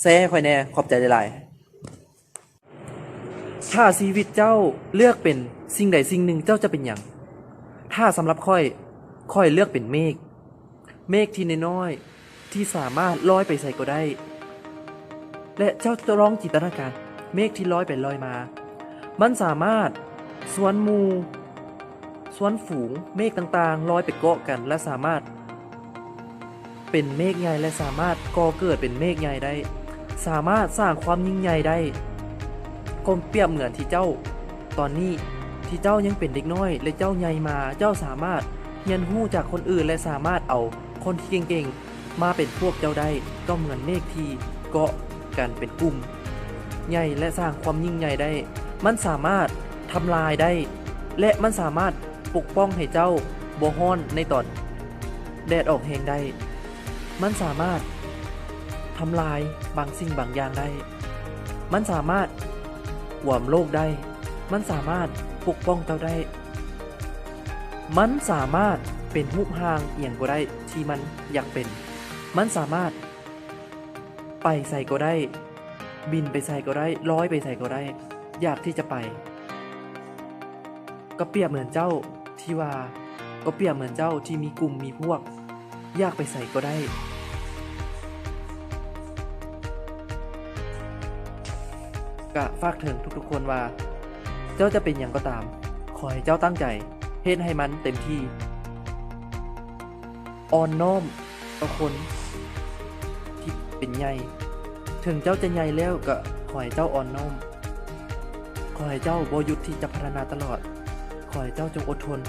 ແຊໃຫ້ຂ້ອຍແດ່ ຂອບໃຈຫຼາຍໆ. ຖ້າຊີວິດເຈົ້າເລືອກເປັນສິ່ງໃດສິ່ງໜຶ່ງ ເຈົ້າຈະເປັນຫຍັງ? ຖ້າສຳລັບຂ້ອຍ, ຂ້ອຍເລືອກເປັນເມກ. ເມກທີ່ນ້ອຍໆ ທີ່ສາມາດລອຍໄປໃສກໍໄດ້. ແລະ ເຈົ້າຈະລອງຈິນຕະນາການເມກທີ່ລອຍໄປລອຍມາ. ມັນສາມາດຊວນໝູ່ ຊວນຝູງເມກຕ່າງໆລອຍໄປເກາະກັນ ແລະ ສາມາດເປັນເມກໃຫຍ່ ແລະ ສາມາດກໍ່ເກີດເປັນເມກໃຫຍ່ໄດ້, ສາມາດສ້າງຄວາມຍິ່ງໃຫຍ່ໄດ້. ກໍປຽບເໝືອນທີ່ເຈົ້າ ຕອນນີ້ທີ່ເຈົ້າຍັງເປັນເດັກນ້ອຍ ແລະ ເຈົ້າໃຫຍ່ມາ, ເຈົ້າສາມາດຮຽນຮູ້ຈາກຄົນອື່ນ ແລະ ສາມາດເອົາຄົນທີ່ເກັ່ງໆມາເປັນພວກເຈົ້າໄດ້. ກໍເໝືອນເມກທີ່ເກາະກັນເປັນກຸ່ມໃຫຍ່ ແລະ ສ້າງຄວາມຍິ່ງໃຫຍ່ໄດ້. ມັນສາມາດທຳລາຍໄດ້ ແລະ ມັນສາມາດປົກປ້ອງໃຫ້ເຈົ້າບໍ່ຮ້ອນໃນຕອນແດດອອກແຮງໄດ້. ມັນສາມາດທຳລາຍບາງສິ່ງບາງຢ່າງໄດ້. ມັນສາມາດກວມໂລກໄດ້. ມັນສາມາດປົກປ້ອງເຈົ້າໄດ້. ມັນສາມາດເປັນຮູບຮ່າງອີ່ຫຍັງກໍໄດ້ທີ່ມັນຢາກເປັນ. ມັນສາມາດໄປໃສກໍໄດ້, ບິນໄປໃສກໍໄດ້, ລອຍໄປໃສກໍໄດ້, ຢາກທີ່ຈະໄປ. ກໍປຽບເໝືອນເຈົ້າທີ່ວ່າ, ກໍປຽບເໝືອນເຈົ້າທີ່ມີກຸ່ມມີພວກ, ຢາກໄປໃສກໍໄດ້. ກະຝາກເຖິງທຸກໆຄົນວ່າ ເຈົ້າຈະເປັນຫຍັງກໍຕາມ, ຂໍໃຫ້ເຈົ້າຕັ້ງໃຈເຮັດໃຫ້ມັນເຕັມທີ່. ອ່ອນນ້ອມຕໍ່ຄົນທີ່ເປັນໃຫຍ່. ເຖິງເຈົ້າຈະໃຫຍ່ແລ້ວ ກໍຂໍໃຫ້ເຈົ້າອ່ອນນ້ອມ. ຂໍໃຫ້ເຈົ້າບໍ່ຢຸດທີ່ຈະພັດທະນາຕະຫຼອດ. ຂໍໃຫ້ເຈົ້າຈົ່ງອົດທົນ.